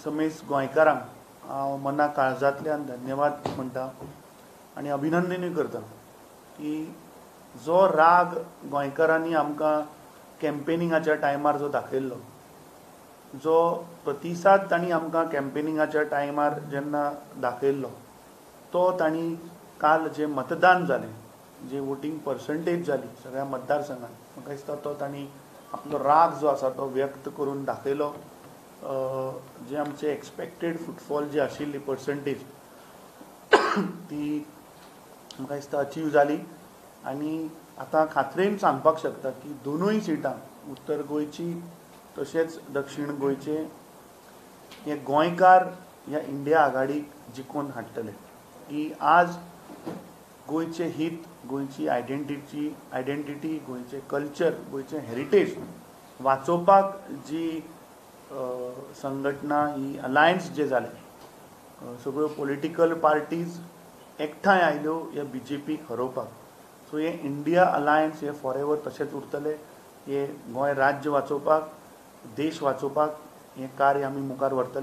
समेस्त गोंयकारांक हांव मना काळजांतल्यान धन्यवाद म्हणटा आनी अभिनंदनूय करता की जो राग गोंयकारांनी आमकां कॅम्पेनिंगाच्या टायमार जो दाखयल्लो, जो प्रतिसाद तांणी आमकां कॅम्पेनिंगाच्या टायमार जेन्ना दाखयल्लो तो तांणी काल जे मतदान जालें, जे वोटींग पर्संटेज जाली सगळ्या मतदारसंघात, म्हाका दिसता तो तांणी आपलो राग जो आसा तो व्यक्त करून दाखयलो. जे आमचे एक्सपेक्टेड फुटफॉल जी आशिल्ली पर्संटेज ती म्हाका दिसता अचीव जाली आनी आतां खात्रेन सांगपाक शकता की दोनूय सिटां उत्तर गोंयची तशेंच दक्षिण गोंयचे हे गोंयकार ह्या इंडिया आघाडीक जिखून हाडटले. की आज गोंयचें हित, गोंयची आयडेंटिटी, गोंयचें कल्चर, गोंयचें हेरिटेज वाचोवपाक जी संघटना ही अलायन्स जे जाले, सगळ्यो पॉलिटिकल पार्टीज एकठांय आयल्यो ह्या बीजेपीक हरोवपाक. सो हे इंडिया अलायन्स हे फॉर एवर तशेंच उरतले. हे गोंय राज्य वाचोवपाक, देश वाचोवपाक हें कार्य आमी मुखार व्हरतले.